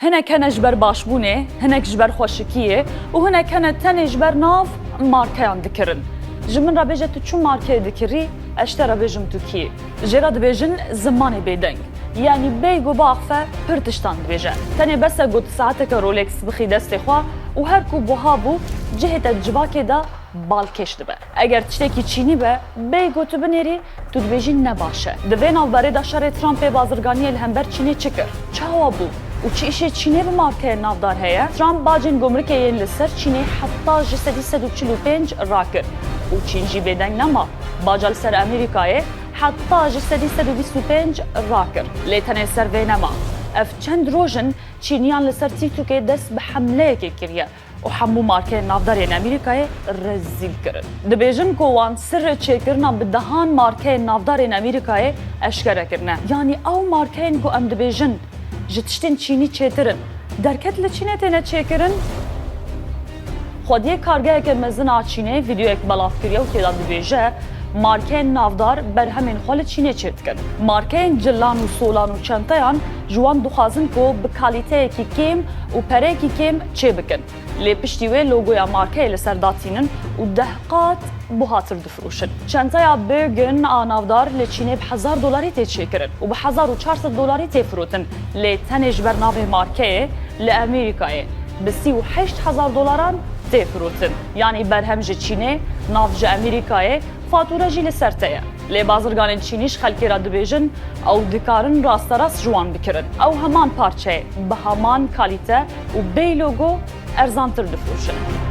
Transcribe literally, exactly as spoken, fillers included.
Hinek hene ji ber başbûnê, hinek ji ber xweşikiyê û hinek hene tenê ji ber nav markeyan dikirin. Ji min re bêje tu çi markeyê dikirî, ez ji te re bêjim tu kî yî. Jê re dibêjin zimanê bêdeng. Yanî bêyî ku biaxife pir tiştan dibêje. Tenê bes e ku tu saeteke Rolex bixî destê xwe û her ku buha bû cihê te di civakê de balkêş dibe. Eger tiştekî çînî be, bêyî ku tu binêrî, tu dibêjî ne baş e. Di vê navberê de şerê Trumpê bazirganiyê li hember Çînê çi kir? Çawa bû? Û çi îşê Çînê bi markeyên navdar heye? Trump bacên gumrikê yên li ser Çînê heta ji sedî sed û çil û pênc rakir. Û Çîn jî bêdeng nema. Baca li ser Amerîkayê heta ji sedî sed û bîst û pênc rakir. Lê tenê ser vê nema. Ev çend roj in Çîniyan li ser TikTokê dest bi hemleyekê kiriye û hemû markeyên navdar yên Amerîkayê rezîl kirin. Dibêjin ku wan sirrê çêkirina bi dehan markeyên navdar yên Amerîkayê eşkere kirine. Yanî ew markeyên ku em dibêjin ji tiştên çînî çêtir in, derket li Çînê têne çêkirin? Xwediyê kargeheke mezin a Çînê vîdeoyek belav kiriye û tê de dibêje, markeyên navdar berhemên xwe li Çînê çêdikin. Markeyên cilan û solan û çenteyan ji wan dixwazin ku bi kalîteyekî kêm û pereyekî kêm çêbikin. Lê piştî wê logoya markeyê li ser datînin û deh qat buhatir difroşin. Çenteya Birkin a navdar li Çînê bi hezar dolarî tê çêkirin û bi hezar û çar sed dolarî tê firotin. Lê tenê ji ber navê markeyê li Amerîkayê bi sî û heşt hezar dolaran tê firotin. Yanî berhem ji Çînê, nav ji Amerîkayê, fatûre jî li ser te ye. Lê bazirganên Çînî ji xelkê re dibêjin, ew dikarin rasterast ji wan bikirin. Ew heman parçeyê, bi heman kalîte û bêyî logo erzantir difroşin.